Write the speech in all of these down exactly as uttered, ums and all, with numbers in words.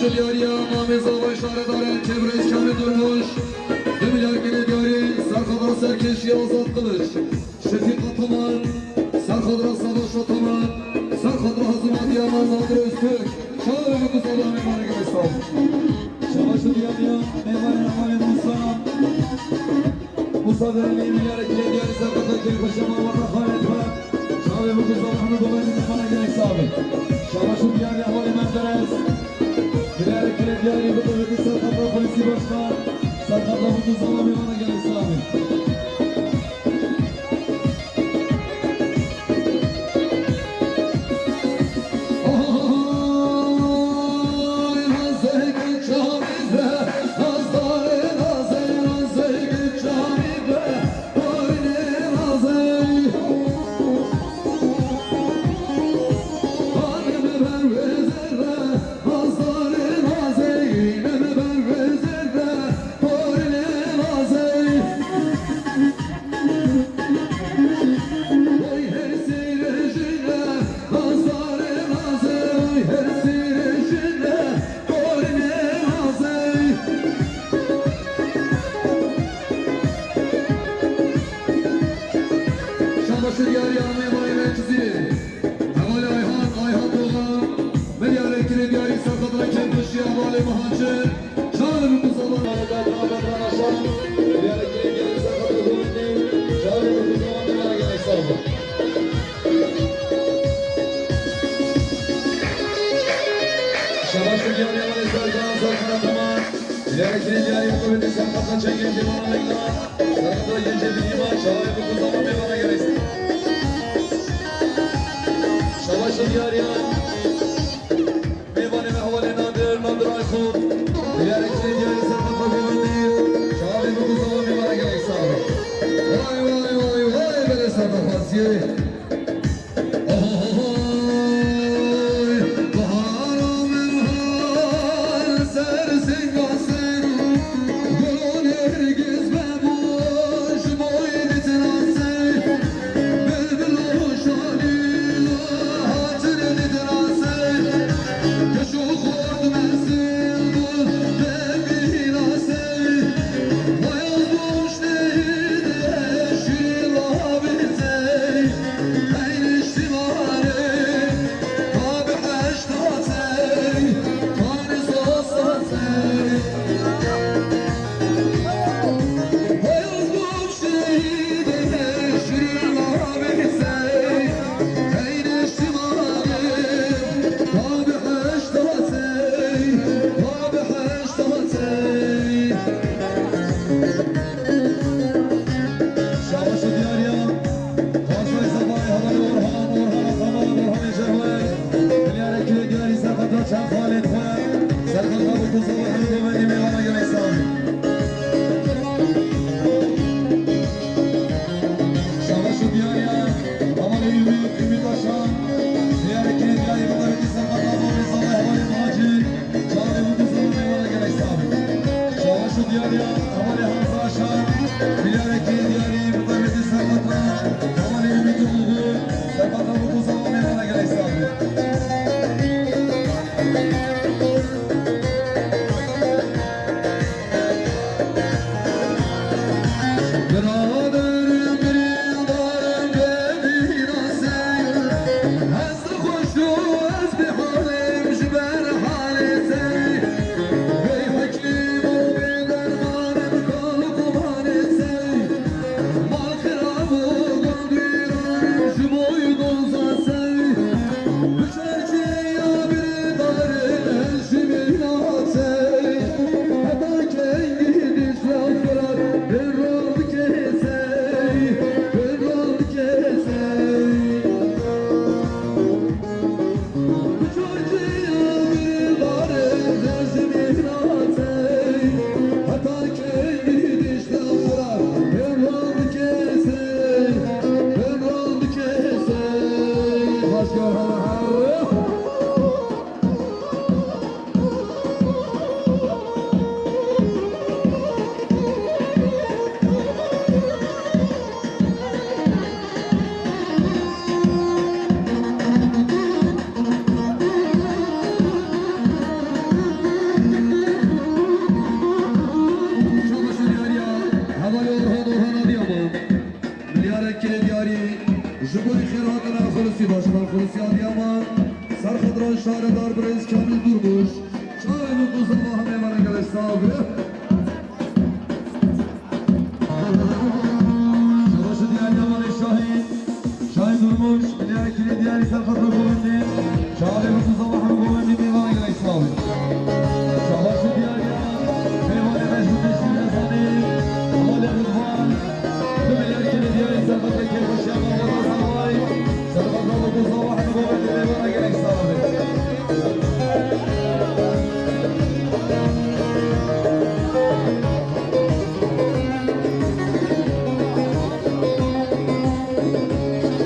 Diyariya Mamê Zavay Şaredarên Kêbrêz Kamî Durmuş, du milyar gelê diyarî, Serxadra Serkêşî Azad Kılıç, Şefîq Ataman, Serxadra Savaş Ataman, Serxadra Hazimatiya Nadir Öztürk, Şaredarê Kuzey Dağ Mêvanê gelek sağ olun. Şabaş û diyariya mêvanê hevalê Musa. Musa Derelî, milyarek lê diyarî Serxadra Kêrpaşa Mawata Xalê Xwe. Çavê Bûk û Zalahmî Goverî mêvana gelek sax bî. Şabaş û diyarî hevalê Menderes. Milyarek lê diyarî bi devletî Serxadra Polîsî Başkan. Serxadra Bûk û Zalahmî mêvana gelek sax bî. Şabaşê diyarî amê mayê me Cizîrê. Hevalê Ayhan, Ayhan Doğan, milyarek lê diyarî Serxadra Kêrpaşa hevalê Muhacir. Çavê min ku zaman. Bedran, Bedran Aşan, milyarek lê diyarî Serxadra Govendî. Çavê min ku zaman mêvana gelek sax bî. Şabaş û diyarî hevalê Serkan, Serkan Ataman. Milyarek lê diyarî bi qewetê Serkan Çengên Dîwana Meydan. Serkan Gencê Dîma, çavê min ku zaman mêvana gelek. Şabaş û diyariya. Mêvanê me hevalê Nadir, Nadir Ayxon. Milyarek lê diyarî Serkan Govendî. Çavê min ku zaman mêvana gelek sax bî. Vay, vay, vay, vay, belê Serkan Xasiyê. Oy, bahara min hal ser singa ser, gulon hergiz mebuş boy ditinase, bilbil û şalî hatin ditinase, keş û xort mesil bû bebînase, wayaz bû ştê de şirî labizey. Şabaş û diyariya. Xaçay Zevay, hevalê Orhan, Orhan Ataman, Orhanê Cevher. Milyarek lê diyarî Serxadra Çend Xalê Xwe. Serxadra Bûk û Zalahmî Govendî mêvana gelek sax bî. Şabaş û diyariya. Hevalê Ümit, Ümit Aşan. Milyarek lê diyarî bi qewetî Serxadra Bûk û Zalahmî hevalê Muhacir. Çavê min ku zaman mêvana gelek sax bî. Şabaş û diyariya hevalê Hamza Aşar, milyarek lê diyarî bi qewetî Serxadra, hevalê Ümît Oğlu, Serxadra min ku zaman mêvana gelek sax bî. Biraderim, birîndarim, bebîna seyr. Dixweş û ez bêhalêm ji ber halê sey. Bê hekîm û bê derman im kal û kumanê sey. Adıyaman, Serxedra Şaredar Birêz Kamil Durmuş, çavê min ku zava hemê me re gelek sax be. Şabaş û diyariya malê Şahîn, Şahîn Durmuş, milyarê kirê diyarî Serxedra govendê, çavê min ku zava hemê govendê mêvan gelek sax be. Şabaş û diyariya mêvanê me ji Teşrîf Rezanê, Hevalê Ridvan, du milyar kirê diyarî Serxedra kêfxweşiya me, Wadar Heway, Serxedra ku zava hemê govendê mêvan gelek sax be.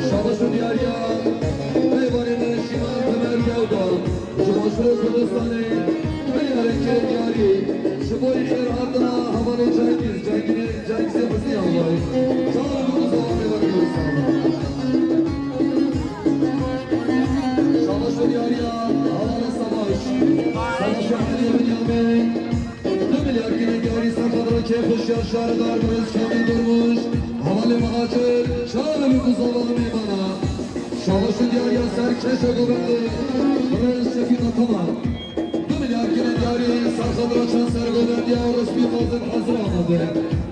Şabaş û diyariya, mêvanê me Şîvan Temer Yewda, ji Başûrê Kurdistanê, milyarê kirê diyarî, ji bo xêr hatina hevalê Cengiz, Cengizê, Cengizê Husnî Yewdayê. Çavê min ku zava mêvanê gelek sax be. Şabaş û diyariya hevalê Savaş, Savaş û Eliyê Binyamîn. Du milyar kirê diyarî Serxedra kêfxweşiya Şaredar Birêz Kamil Durmuş, hevalê Mihacir, çavê min ku zava hemê me re. Şabaş û diyariya serkeşê govendê, Birêz Şefîq Ataman. Du milyar kirê diyarî Serxedra çend sergovendiya resmî Kazim Hezir Amedê.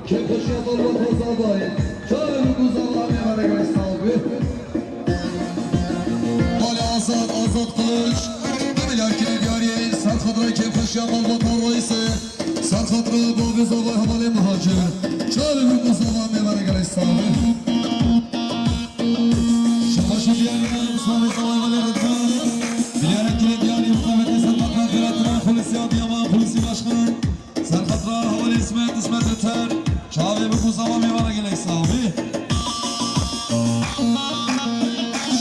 Kêfxweşiya malbata zavayê, çavê min ku zava hemê me re gelek sax be. Malê Azad, Azad Kılıç, du milyar kirê diyarî Serxedra kêfxweşiya malbata Reîsê, Serxedra bavê zavayê hevalê Mihacir, çavê min ku zava hemê me re gelek sax be. Şabaş û diyariya Mustafa zavayê hevalê Ridvan, milyarê kirê diyarî muqavemetê Serxedra Kêfxweşiya Xulûsî Adıyaman, Xulûsî Başkan. Serxedra hevalê Îsmet, Îsmet Öter, çavê min ku zava mêvan gelek sax be.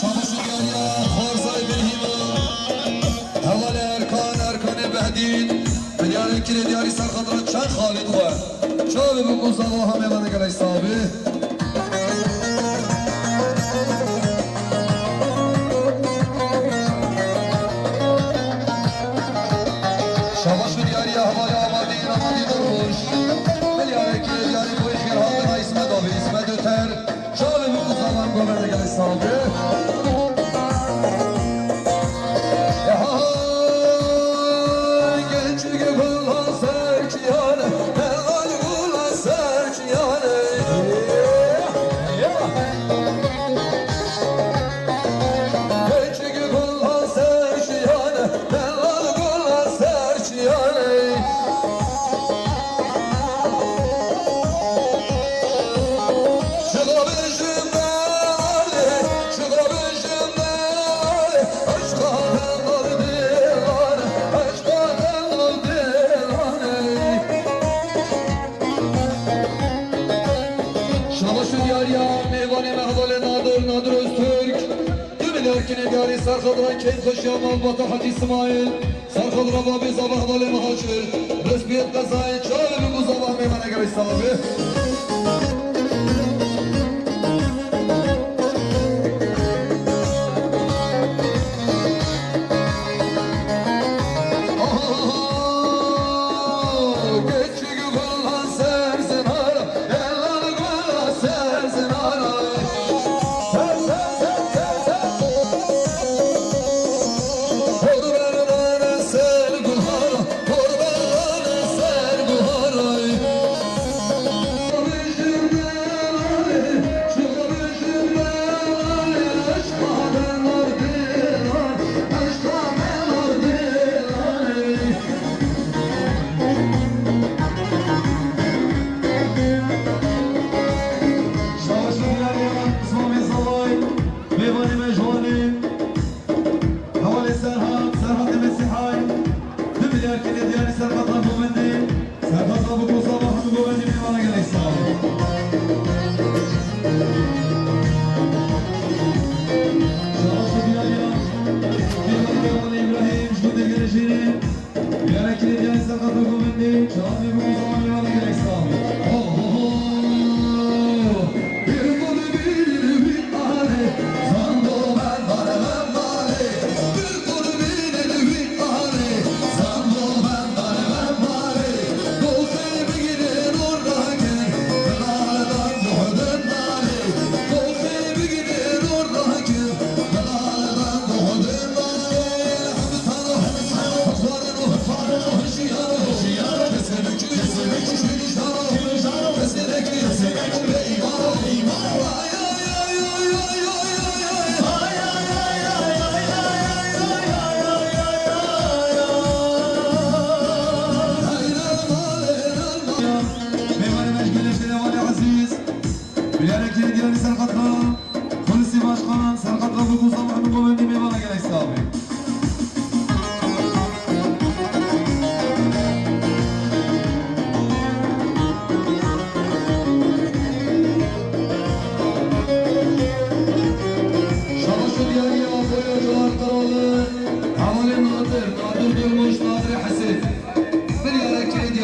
Şabaş û diyariya Xwarzayê Bilhîma, hevalê Erkan, Erkanê Behdîn, milyarê kirê diyarî Serxedra çend Xalid xwe, çavê min ku zava hemê me re gelek sax be. Şabaş û diyariya hevalê Amadî, Amadî Durmuş. Milyarê kirê diyarî boyê xêrhatina Îsmet abi, Îsmet Öter. Çavê min ku zava hemê govendê gelek sax be. Eha, genç gula serçiyane, helal gula serçiyane. Genç gula serçiyane, helal gula serçiyane. Çiqa bêjim belê, çiqa bêjim belê, eşqa delal dilan, eşqa delal dilan ey. Şabaş û diyariya mêvanê me hevalê Nadir, Nadir Öztürk. Du milyar kirê diyarî Serxedra kêfxweşiya malbata Hecî Îsmaîl. Serxedra bavê zava hevalê Mihacir, resmiyet qezayê, çavê min ku zava hemê me re gelek sax be. Aha, genç gula ser zinara, helal gula ser zinara. Ser, ser, ser, ser, ser. Hor berdane ser guhara, hor berdane ser guhara. Şabaş û diyariya Îslamê Zavay, mêvanê me ji Wanê, hevalê Serhat, Serhatê Mesîhay, du milyar kirê diyarî Serhat Apo Mendê, Serhat Apo Kosova hemû govendê mêvana gelek sax. Şabaş û diyariya, mêvanê me Wanê Îbrahîm, ji gundê Gerejênê, Milyarê kirê diyarî Serxedra govendê, çavê min ku zava mêvana gelek sax be. Ho, ho, ho. Bir qurbînê wî anê, zando bendar bendar ê. Bir qurbînê wî anê, zando bendar bendar ê. Doxê bigirê û rakin, bilal dan muhdin darê. Doxê bigirê û rakin, bilal dan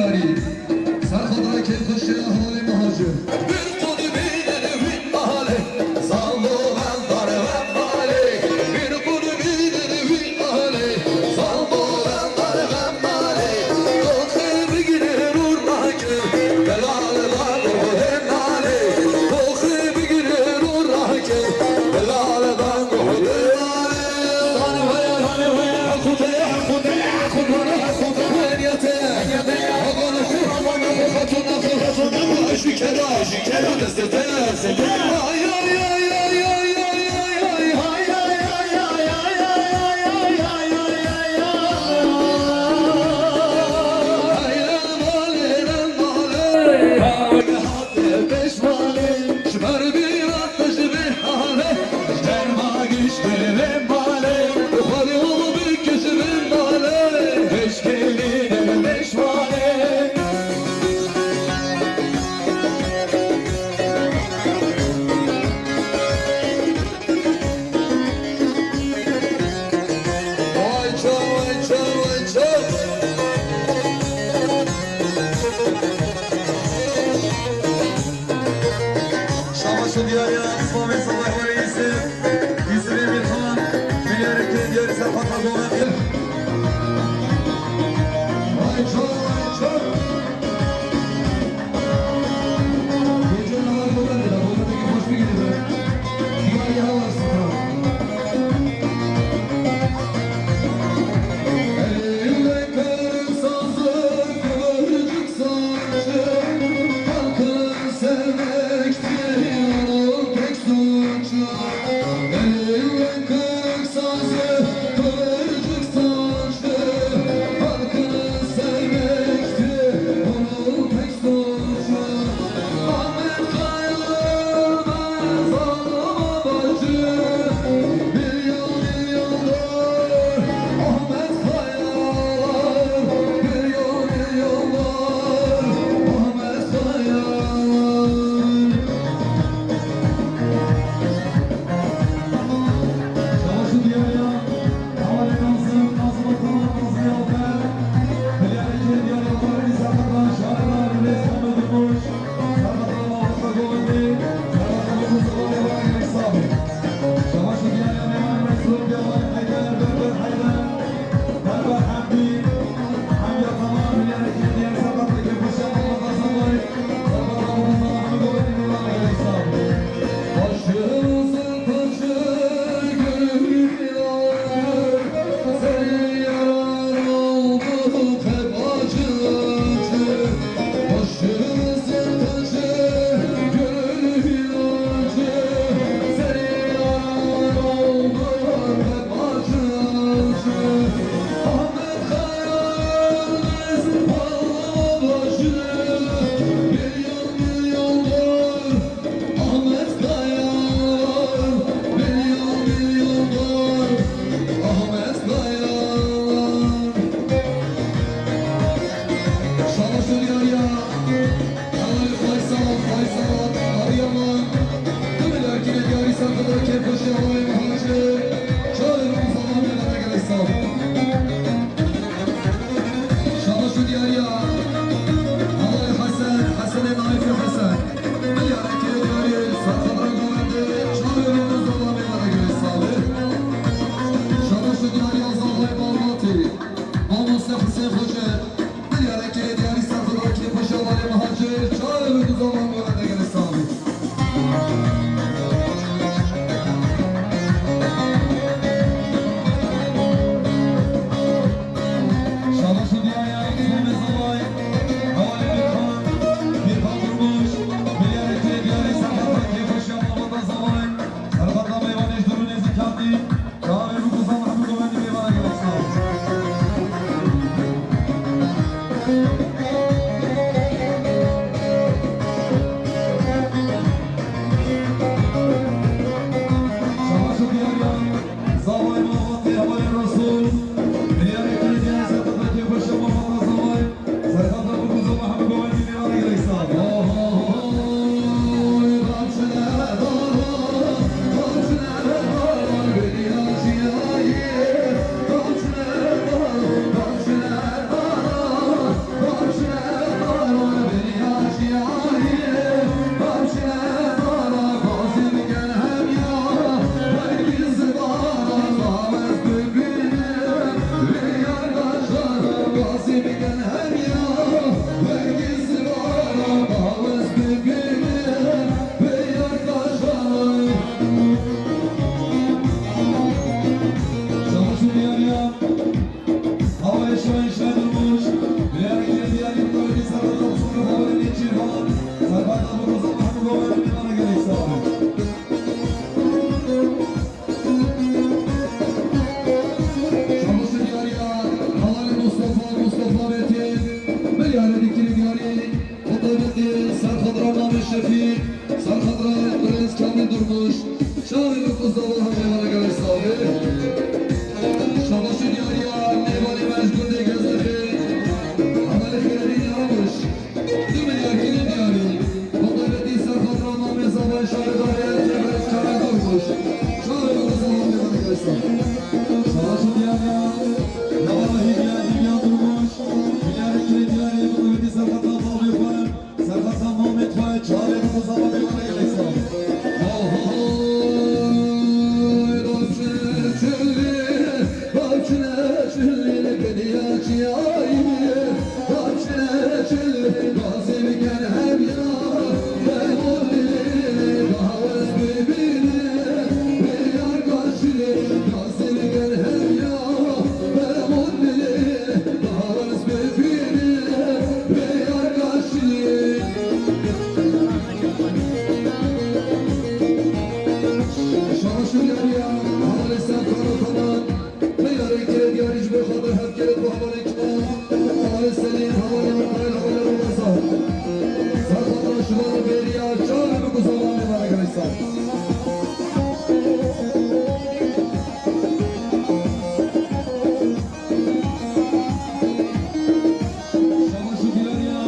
Ser xwe dayikê xweşiya halê Mihacir. Bir qut bînin wî malê, zalo ben dar ben malê. Bir qut bînin wî malê, zalo ben dar ben malê. Doxê bigire rû nake, delal ben ruhê malê. Doxê bigire rû nake, delal ben ruhê malê. Vay ço, vay ço, vay ço. Şabaş û diyariya Slavê Salih Welî Yusuf, Yusufê Mîrxan, milyareke diyarî ser xwe tazan. Vay ço, vay ço. Gece namaz Bolat'ta, Bolat'taki hoş bir gece. Diyariya Havar Sultan. Elinde kırık sazı, kıvırcık saçı, halkını sevmektir onun tek suçu. Elinde kırık sazı, kıvırcık saçı, halkını sevmektir onun tek suçu. Ahmet Kaya, Ahmet Kaya, Ahmet Kaya, milyon milyonlar Ahmet Kaya. Şabaş û diyariya, Hevalê Faysal, Faysal, Adıyaman, tüm milyarkî diyarî ser xwe dayikê xweşiya Hevalê Mihacir, çavê rû salam û gelek gelek salam. Şabaş û diyariya, Hevalê Hesen, Hesenê Naifê Hesen. Milyareke diyarî ser xwe dayikê, çavê rû salam û gelek gelek salam. Şabaş û diyariya, Zalay Balmatî, Mamoste Husên Xoce. Milyareke diyarî ser xwe dayikê xweşiya Hevalê Mihacir, çavê rû salam û gelek gelek salam. Diyarê dikirî diyarî, bi taybetî serxadra Namê Şefî, serxadra Birêz Kamîl Durmuş, çavê bi ku zava hemê vana gelek sax be. Şabaş û diyariya mêvanê me ji gundê Gezlexê, Hevalê Xêredîn Yaramiş, du milyar kirî diyarî, bi taybetî serxadra Namê Zavayê Şaredarê Birêz Kamîl Durmuş, çavê bi ku zava hemê vana gelek sax be. Şabaş û diyariya, Hevala Hîvya, Hîvya Durmuş, Milyarek kirê diyarî, bi taybetî serxeta bavê xwe, serxeta mamê xwe, çavê bi ku zava mêvana gelek sax be. Ahoy, bavçe çilî, bavçe çilî, li dinya çiyayî, bavçe çilî, gazî bikin hevya, bemolî, gawez bibîne, biyar kaşilî, gazî bikin hevya, bemolî. Şabaş û diyariya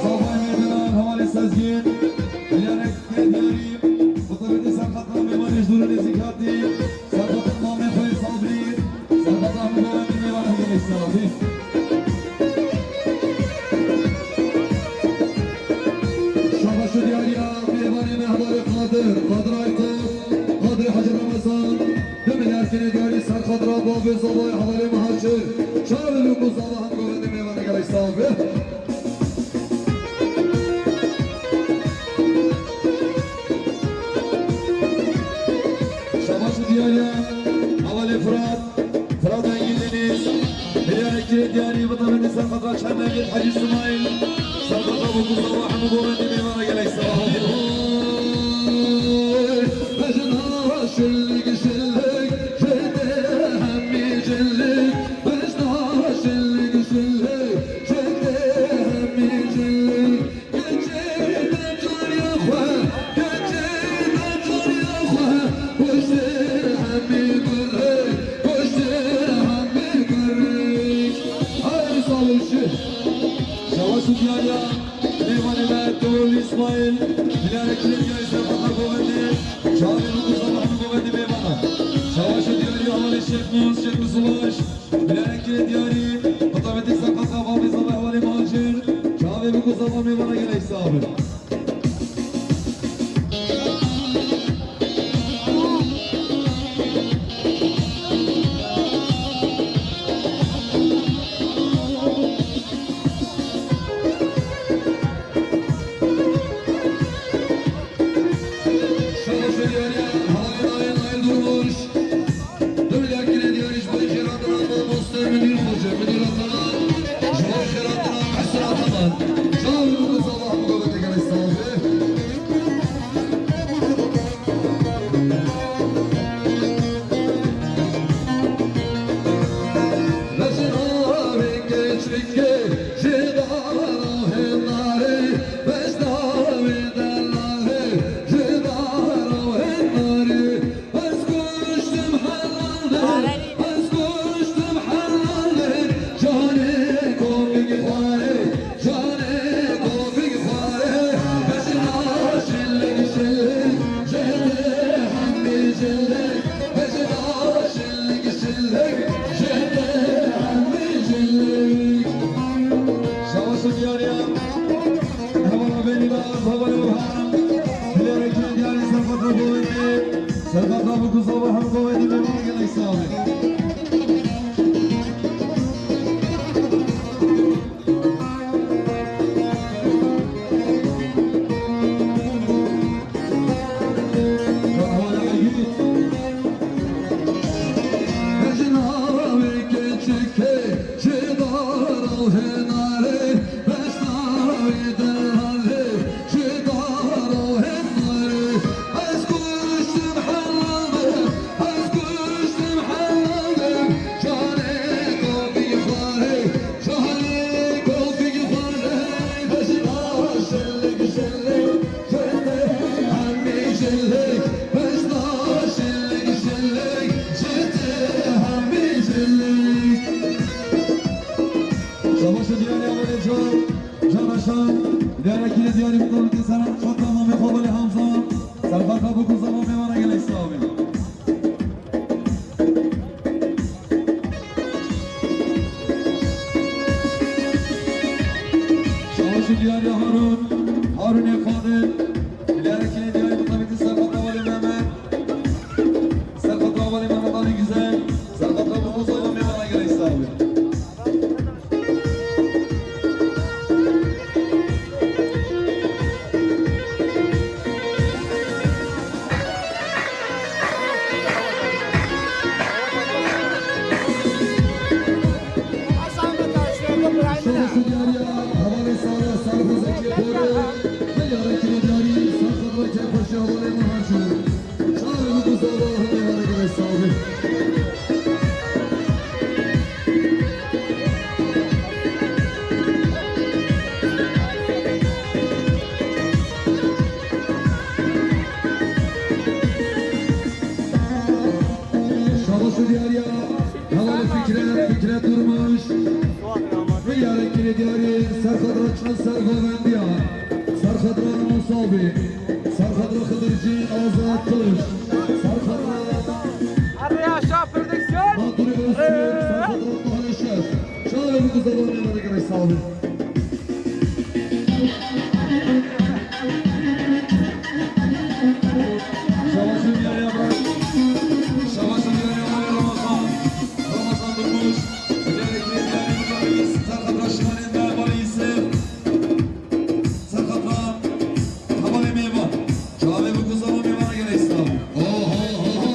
zavayê mêvanan Hevalê Sezgîn, milyarek kirê diyarî, bi taybetî serxeta mêvanê ji dûr û nêzîk hatî, serxeta mamê xwe yê Sabrî, serxeta hemû govendê mêvanan gelek sax be. Şabaş û diyariya mêvanê me Hevalê Qadir, Qadir Aykut, Qadirê Hecî Remezan, du milyar kirê diyarî serxadra bavê zavayê Hevalê Mihacir, çavê bi ku zava hemû govendê mêvanan gelek sax be. Şabaş û diyariya Hevalê Firat, Firat Engin Deniz, milyarek kirê diyarî, bi taybetî serxadra Çernemêrd Hecî Simayîl, serxadra bi ku zava hemû govendê mêvanan gelek sax be. Bejna şillik şillik, jêde hemî cillik, bejna şillik şillik, jêde hemî cillik. Keçê de cariya xwe, keçê de cariya xwe, goştê hemî gurê, goştê hemî gurê. Ay sağ ol şi. Şabaş û diyariya, mêvanê me Tuğrul Îsmaîl, milyarek kirê diyarî serxeta govendê, çavê bi ku zava hemû govendê mêvanan. Şabaş û diyariya Hevalê Şêx Mûs, Şêx Mûs Ulaş, milyarek kirê diyarî, bi taybetî serxeta bavê zava Hevalê Mihacir, çavê bi ku zava mêvanan gelek sax be. Şabaş û diyariya Hevalê Nail, Nail Durmuş. Du milyar kirê diyarî ji bo xêratina mamoste Munîr Xoce, Munîr Atalan, ji bo xêratina Mehsin Atalan. Çavê bi ku zava hemû govendê gelek sax be. Vejin avê keçikê, ji dara hênarê, vejna wê delalê, ji dara hênarê. Ez kuştim helalê, ez kuştim helalê, canê kovik xwarê, canê kovik xwarê. Bejna şillik şillik, jêde hemî cillik, bejna şillik şillik, jêde hemî cillik. Şabaş û diyariya. Hevala Benî Baz, Hevalê Orhan, bilerek diyarî serxeta govendê, serxeta bi ku zava hemû govendê mêvanan gelek sax be. Hevala Egîd. Bejna wê keçikê, ji dara hênarê, bejna wê delalê, ji dara hênarê. Ez kuştim helalê, Diyarê Kirê Diyarî bi dewletê ser xata namê xwe Belê Hamza. Serxata bi ku zava mêvana gelek slavê. Şabaş û diyarî Harun, Harunê Fadil. Diyarê Kirê Diyarî bi dewletê serxata Belê Mehmet. Serxata Belê Mehmet Ali Güzel. Serxata bi ku zava mêvana gelek slavê. Şabaş û diyariya hevalê Salih Serxwezekê Borê, ve yarekî diyarî Serxwezekê Xweşî hevalê Mihacir. Çavê min ku zava hemê were gelek slavê. Şabaş û diyariya hevalê Fikret, Fikret Durmuş. Ve yarekî diyarî Serxwezekê Çend Serxwezendiya. Serxwezekê Musa bî. Serxwezekê Xidircî Azad Kılıç. Serxwezekê Errê Aşağı Prodüksiyon. Baturê Öztürk. Serxwezekê Tahir Şef. Çavê min ku zava mêvana gelek slavê. Şabaş û diyariya bra-, şabaş û diyariya bra-, Ramazan. Ramazan Durmuş. Diyarê Kirê Diyarî bi dewletê serxata şivanên me Belê Yusuf. Serxata hevalê mêvan. Çavê bi ku zava mêvana gelek slavê. Oho, ho, ho.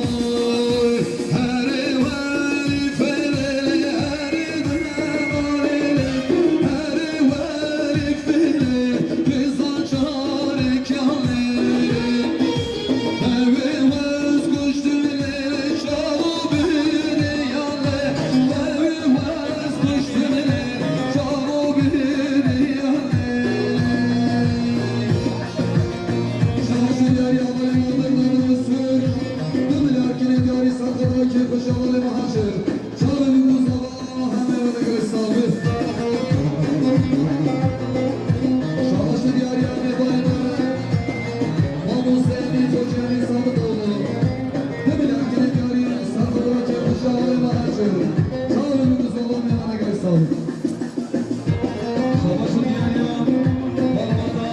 Herê welî felê, herê dine malê, herê welî felê, pêza çarek yanê. Hewê wez kuştim lê, çawo bêrê yanê. Hewê wez kuştim lê, çawo bêrê yanê. Şabaş û diyarî hevalê Mehmet Öztürk. Du milyar Kirê Diyarî Serxwezekê Xweşî hevalê Mihacir. Çavê min ku zava hemê were gelek slavê. Şabaş û diyariya mêvanê me. Mamoste Emîn Hocî Emîn Sabitoğlu. Du milyar Kirê Diyarî Serxwezekê Xweşî hevalê Mihacir. Çavê min ku zava hemê were gelek slavê. Şabaş û diyariya malbata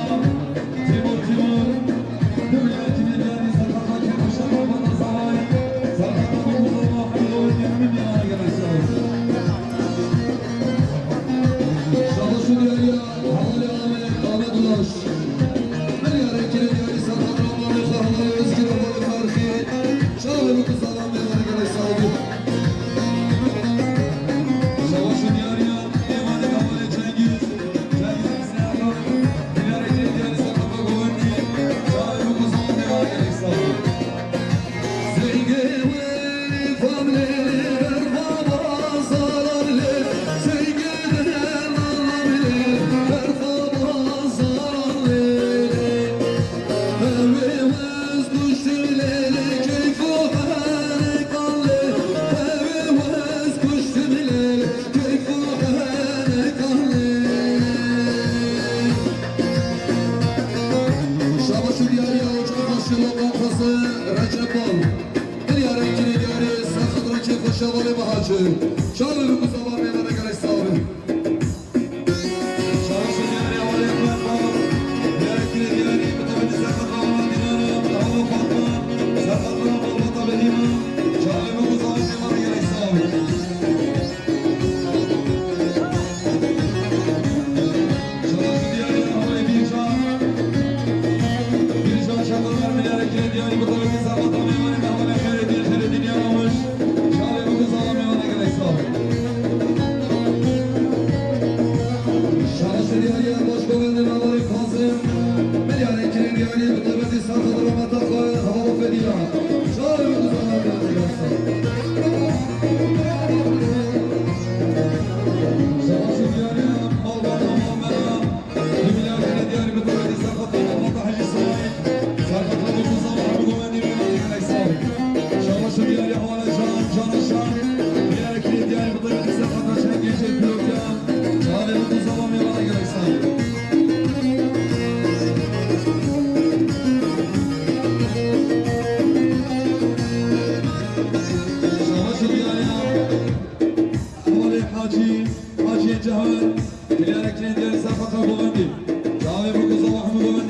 Timur Timur. Du milyar Kirê Diyarî Serxwezekê Xweşî malbata Zavay. Serxata bi ku zava hemê were gelek slavê. Şabaş û diyariya hevalê Amed, Amed Ulaş. Milyarê Kirê Diyarî Serxata malê xwe hevalê Özgür, hevalê Ferxî. Çavê min ku zava hemê were gelek slavê. Şabaş û diyariya mêvanê hevalê Cengiz. Cengiz Hüseyin Akan. Diyarê Kirê Diyarî Serxata Govendî. Çavê min ku zava hemê were gelek slavê. Seyge welî famlê berfa bazaran lê. Seyge denanan lê berfa bazaran lê. Hewê wez kuştim lê lê keyfo henekan lê. Hewê wez kuştim lê lê keyfo henekan lê. Şabaş û diyariya Ocaxbaşı Lokan Xwese Recep Bal. Milyarê Kirê Diyarî Serxwezekê Xweşî hevalê Mihacir. Çavê min ku zava mêvana gelek slavê. Şabaş û diyarî hevalê Ehmed Bal. Diyarê Kirê Diyarî bi dewletê Serxata Dînana, Dava Fatma, Serxata Malbata Behîma. Çavê min ku zava mêvana gelek slavê. Şabaş û diyarî hevalê Bîrcan. Bîrcan Şedomer, milyarê Kirê Diyarî bi dewletê Serxata mêvanê me hevalê Xêrêdîn, Xêrêdîn Yaramiş. Çavê min ku zava mêvana gelek slavê.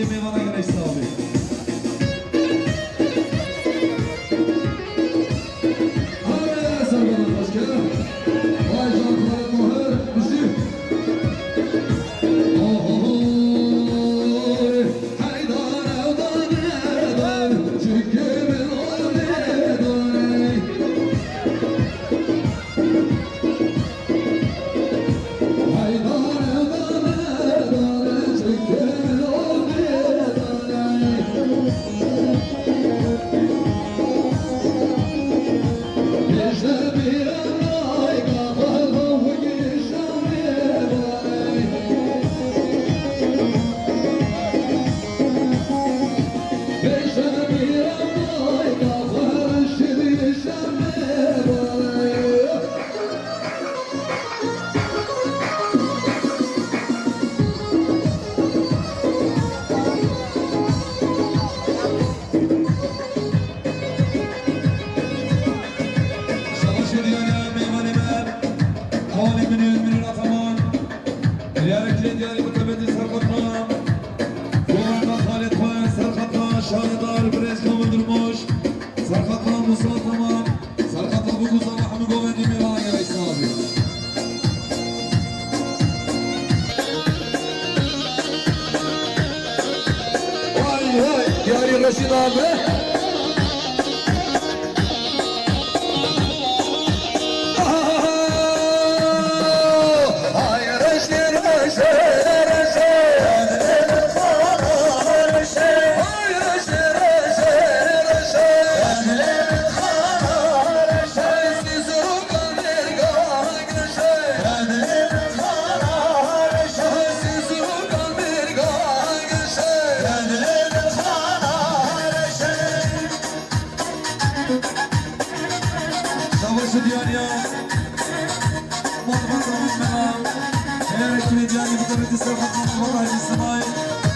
Mêvana gelek sağ olun. Hadi, serbadan başka. Vay can Xalid Mahir, bizi. Oho, haydar, haydar, çünkü bir o haydar. Şabaş û diyariya mêvanê me, hevalê min û Münîr Ataman. Diyarê kirê diyarî bi tebetî serqatna. Govenda xalê xwe serqatna şaredar birêz Kamil Durmuş. Serqatna Musa Ataman. Serqatna Buguzana hemî govendî mêvana gelek sağ bî. Vay vay, diyarî Reşîd abi. Şabaş û diyariya. Malbat Ahmet Mela. Eğer ekine diyari bu tabi dizler katmanı valla hadi sınay.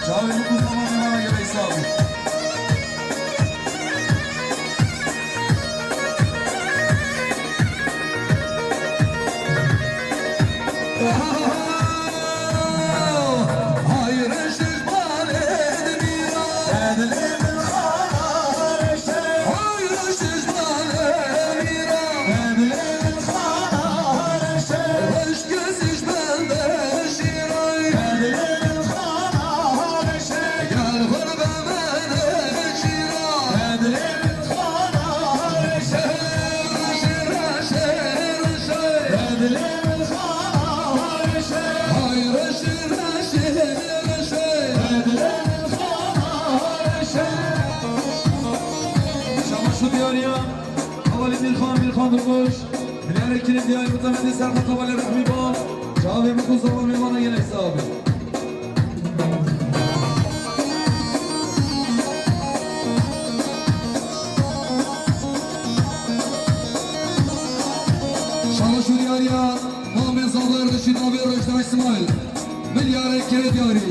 Çağrı bu kuzlama mela gelek sağ olun. Şabaş û diyariya. Hevalê Mîrxan, Mîrxan Durmuş. Milyarê kirê diyarî bi temetê serqat hevalê Rehmî Bal. Çavê min ku zaman mêvana gelek sağ bin. Şabaş û diyariya. Mamê Zafer Reşîd, Avê Rojda Îsmaîl. Milyarê kirê diyarî.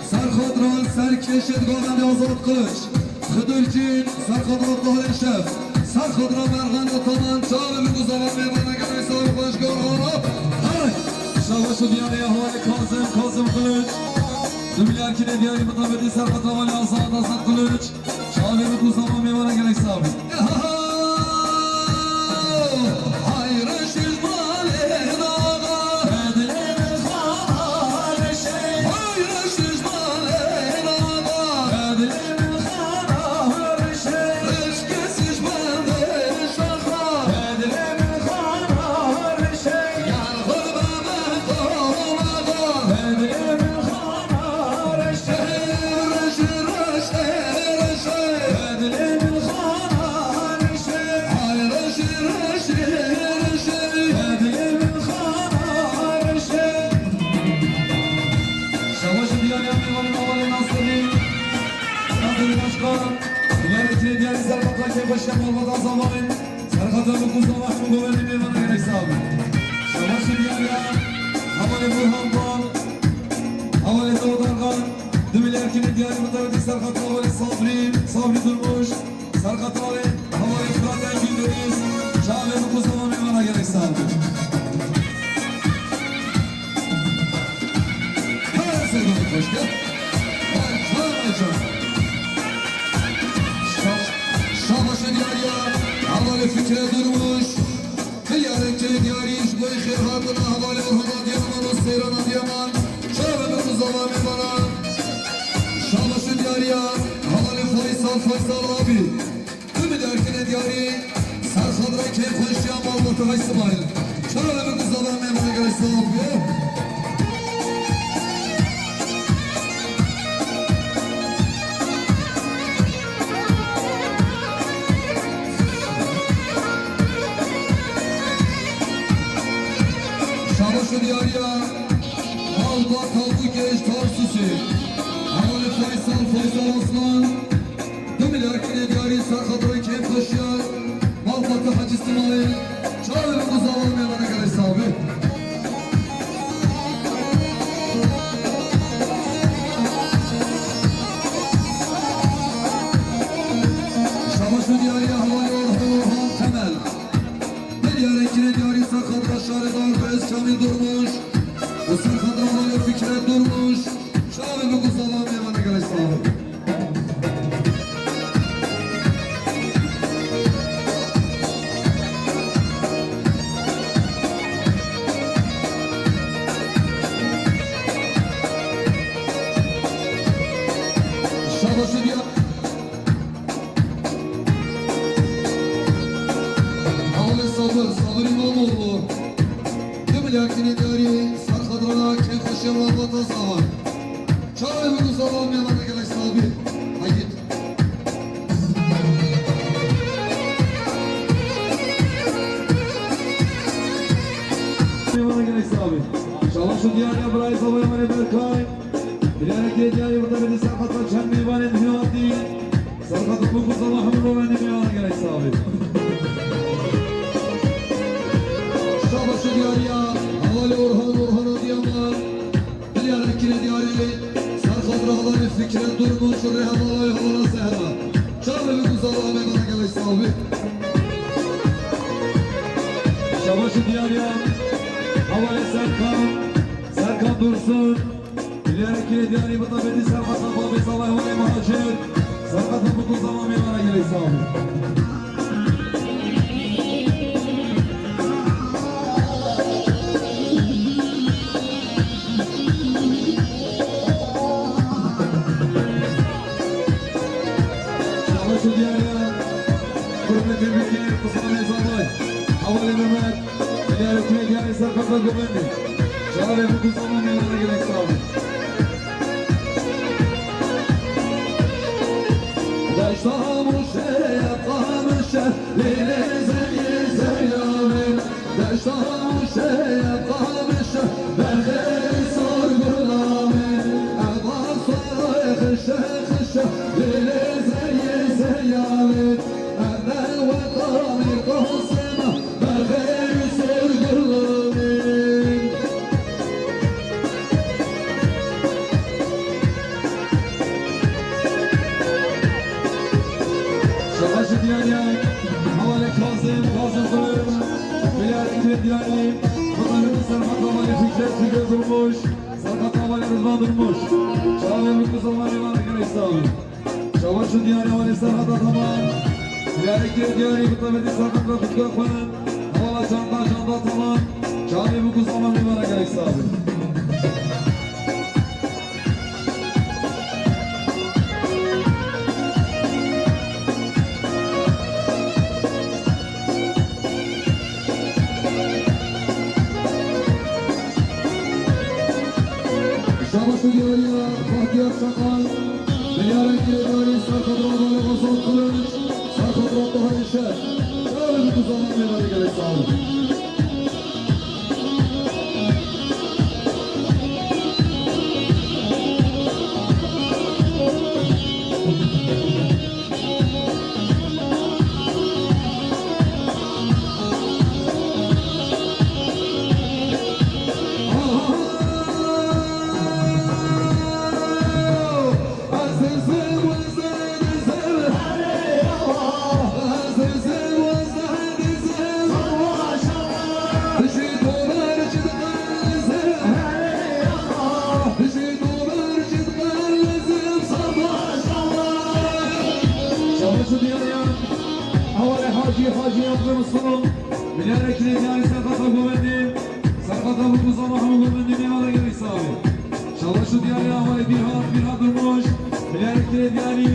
Serxatran serkêşê govendê Azad Kılıç. Xidurcîn, Serxatran Tahirê Şef. Serxatran Merxan Ataman, çavê min ku zaman mêvana gelek sağ xweş gor hana. Hey! Şabaş û diyarê hevalê Kazım, Kazım Kılıç. Du milyar kirê diyarî bi temetê serqatna hevalê Azad, Azad Kılıç. Çavê min ku zaman mêvana gelek sağ bin. Şabaş û diyariya mêvanên hevalê Nasirî, Nasirî Başkan, diyarê kirê diyarî serqatna kêfxweşiya malbata zamanên, serqatna bi ku zaman hemû govendî mêvana gelek sağ bin. Şabaş û diyariya hevalê Burhan Bal, hevalê Dawud Argan, du milyar kirê diyarî bi temetê serqatna hevalê Sabrî, Sabrî Durmuş, Serqatna wê, hevalê Fırat Engin Deniz, çavê min ku zaman mêvana gelek sağ bin. Her sene hoş gel. Vay, vay. Hevalê Fikret Durmuş, milyarên kê diyarî ji bo xêr hatina hevalê Orhan Adıyaman û Seyran Adıyaman. Çavê min ku zava mêvana. Şabaş û diyariya hevalê Faysal, Faysal abi. Tüm derkine diyarî ser xatirê kêfxweşiya malbata Îsmaîl. Çavê min ku zava mêvana gelek sax be. Şabaş û diyariya malbata Bûkê ji Tarsusê. Hevalê Faysal, Faysal Aslan. Du milyar kine diyarî ser xatirê kêfxweşiya malbata Hacî Simayîl. Çavê min ku zava mêvana gelek sax be. Şabaş û diyariya hevalê Orhan, Orhan Temel. Milyarên kine diyarî ser xatira şaredar Beyaz Kamîl Durmuş û ser xatira hevalê Fikret Durmuş. Çavê min ku zava mêvana gelek sax be. Şabaş û diyar. Hevalê Sabir, Sabir İmamoğlu. Du milyar kine diyarî ser xatirana kêfxweşiya malbata Zavan. Çavê min ku zava mêvana gelek sax be. Haydi. Mêvana gelek sax be. Şabaş û diyariya birayê zava Emelê Berkay. Bilerek diyarî bi tebedî ser xatira çend mêvanên hêvatî. Ser xatira Bûk û zava hemû bavendî mêvana gelek sax be. Şabaş û diyariya hevalê Orhan, Orhan Adıyaman. Milyarek kine diyarî ser xatira hevalê Fikret Durmuş û rêhevalê hevala Zehra. Çavê min ku zava mêvana gelek sax be. Şabaş û diyariya hevalê Serkan, Serkan Dursun. Milyarek kine diyarî bi tebedî ser xatira babê zava hevalê Muhacir. Ser xatira Bûk û zava mêvana gelek sax be. Şabaş û diyariya. Kurmekê bikê, Qismanê Zavay. Hevalê Mehmet. Milyarek kine diyarî ser xatira govendê. Çavê min ku zava mêvana gelek sax be. Deşta Mûşê, Qamişe, lêlê zeyê zeyavê. Deşta Mûşê, Qamişe, berxê sor gulavê. Eva soy xişe xişe, lêlê zeyê zeyavê. Eve wetanê Qasima. Şabaş û diyariya hevalê Kazim, Kazim Kılıç. Milyarek kine diyarî. Xatirê serxatira hevalê Fikret, Fikret Durmuş. Serxatira hevalê Rızvan Durmuş. Çavê min ku zava mêvana gelek sax be. Şabaş û diyarî hevalê serxatira Taman. Milyarek kine diyarî bi tebedî ser xatira Kutka xwe. Hevala Çanda, Çanda Taman. Çavê min ku zava mêvana gelek sax be. Şabaş û diyariya Bahtiyar Çakal, milyarek kine diyarî ser xatira hevalê Ozan Kılıç, ser xatira Taha Işe. Çavê min ku zava mêvana gelek sax be. Milyarek lê diyarî serqata govendî, serqata bû ku zama hemû govendî mêvana gelî savê. Şabaş û diyarî awa Bîrhan, Bîrhan Durmuş, milyarek lê diyarî,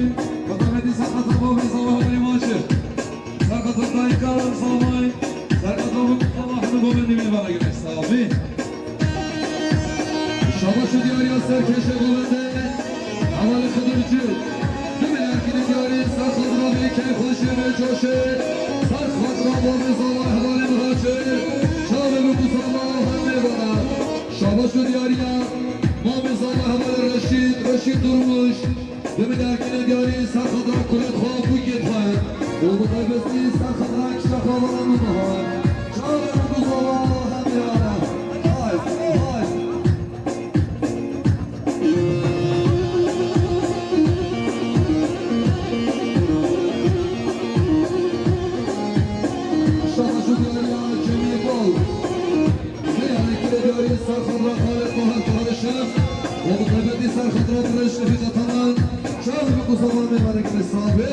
qetameti serqata bavê zama hevalê maçir. Serqata Tayyî Karan Salmay, serqata bû ku zama hemû govendî mêvana gelî savê. Şabaş û diyariya serkêşê govendê, hevalê Xidircî. Du milyar kîlî diyarî, serxadra vê keyfxweşiyê vê coşê, serxadra mamê zala hevalê Mihacir, çavê bû ku zala hemê vana. Şabaş û diyariya mamê zala hevalê Reşîd, Reşîd Durmuş. Demê derkînê diyarî serxadra kulêt xwe û bûkêt xwe. Û bi taybetî serxadra kişa xwe vana min niha. Çavê min ku zala hemê ana. Hay, hay. Şabaş û diyariya Cemî Gol. Vê yanekî de diyarî serxadra Xalid Bahar Tarişin û bi taybetî serxadra Dirêj Nefîz Ataman, çavê min ku zala mêvanekî sax be.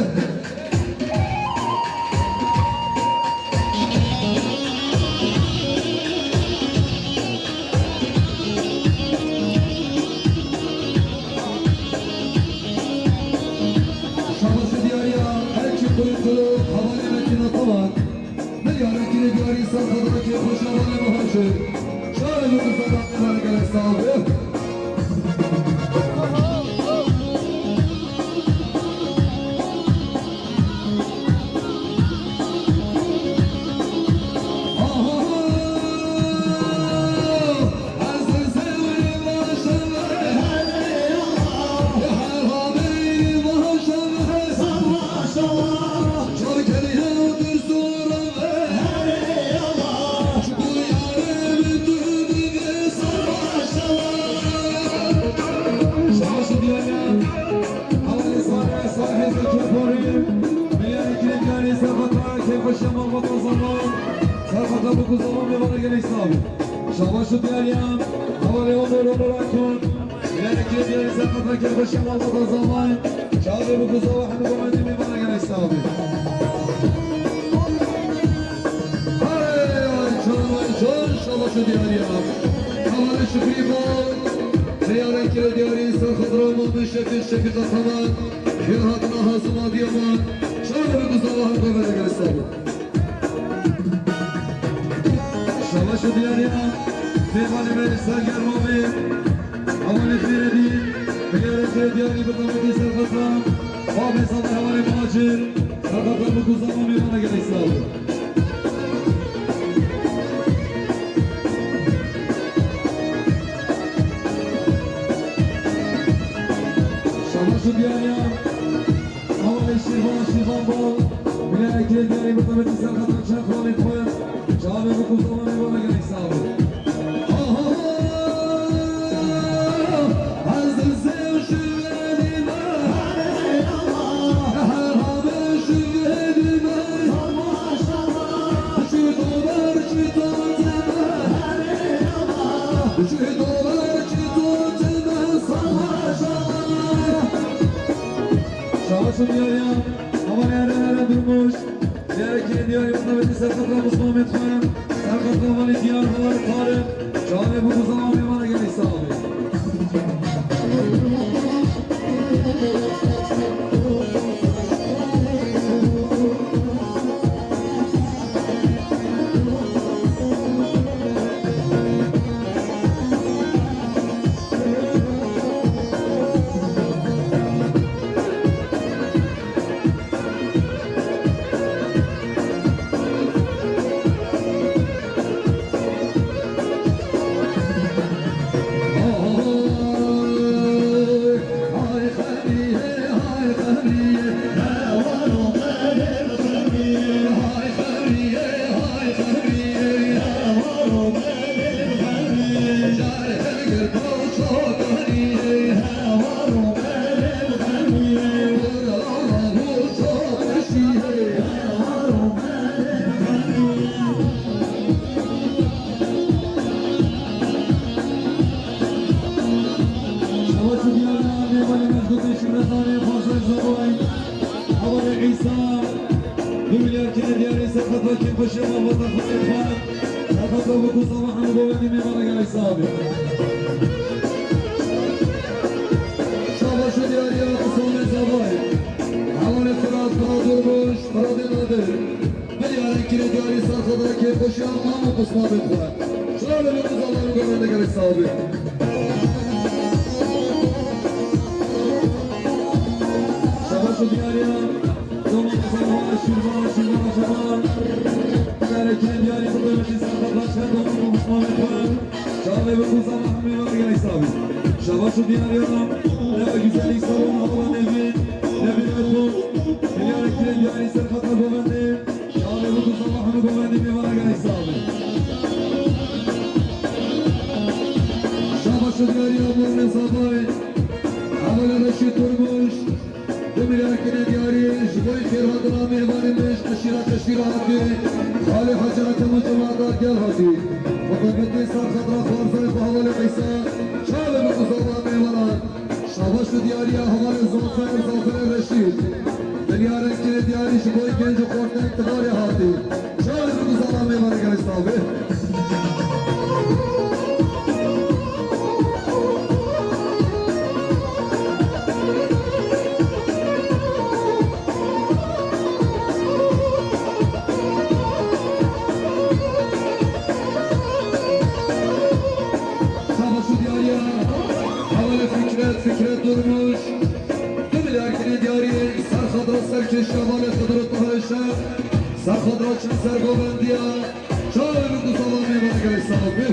Şabaş û diyariya Elçî Kurutuluk, hevalê Metin Ataman. Milyarek lê diyarî serxadra kêfxweşa hevalê Mihacir. Çavê min ku zala mêvanekî sax be. Şabaş û diyariya hevalê Onur, Onur Akun. Milyarek lê diyarî serxadra kêfxweşiya malbata Zalay. Çavê bû ku zala hemû govendî mêvana gelek sax be. Hey, ay can, ay can, şabaş û diyariya hevalê Şikrî Bal. Milyarek lê diyarî serxadra mamê Şefîq, Şefîq Ataman. Yê hatina Hazim Adiyaman. Çavê bû ku zala hemû govendî gelek sax be. Şabaş û diyariya mêvanê me Serger Mavê, hevalê Xêredî, milyarê diyarî bi tametî serxata, Mavê Salih hevalê Macir, serxata bi ku zala mêvana gelek sax be. Şabaş û diyariya Hevalê Şîrvan, Şîrvan Bal, milyarek lê diyarî bi tametî serxata çend xalên xwe, çavê bû ku zala mêvana gelek sax be. Şabaş û diyariya, hevalê Eren, Eren Durmuş, milyarek lê diyarî bi tametî serxata Muzmamê xwe, serxata hevalê Diyar, hevalê Tarîq, çavê bû ku zala mêvana gelek sax be. Şabaş û diyariya mêvanê me ji gotê Şimrezanê, Xwazayê Zalay, hevalê Îsa. Du milyar kine diyarî serqeta kêfxweşiya malbata xwe têxwe. Serqeta bi ku zava hemû govendî mêvana gelek sax bî. Şabaş û diyariya Qisomê Zavayê. Hevalê Firat, Firat Durmuş, Firatê Nadir. Milyarên kine diyarî serqeta kêfxweşiya mam û pismamê xwe. Şabaş û diyariya Qisomê Zavayê. Şabaş û diyariya Doma Zava, Şirvan, Şirvan Şaban. Milyarên kine diyarî serqeta kêfxweşiya mam û pismamê xwe. Çavê bi ku zava hemê ve gelek sax bî. Şabaş û diyariya Neva Güzellik Salon, Hawa Nevî, Nevî Erdoğan. Milyarên kine diyarî serqeta govendê. Çavê bi ku zava hemû govendî mêvana gelek sax bî. Şabaş û diyariya Mûrnê Zavayê. Hevalê Reşîd Durmuş. Du milyar kine diyarî ji bo xêrhatina mêvanê me ji eşîra Qeşîra hatî. Xalê Hecî Ethem û cemaeta gel hatî. Xwedê serqeta xwarzayê xwe hevalê Îsa. Çavê bi ku zava mêvanan. Şabaş û diyariya hevalê Zafer, Zaferê Reşîd. Milyarên kine diyarî ji bo genc û xortên Tivarê hatî. Çavê bi ku zava mêvanê gelek sax bî. Şabaş û diyariya hevalê Fikret, Fikret Durmuş. Du milyar kine diyarî serqeta serkêşiya hevalê Xidr û Tahirê Şex. Serqeta çend sergovendiya. Çavê bi ku zava mêvanê gelek sax bî.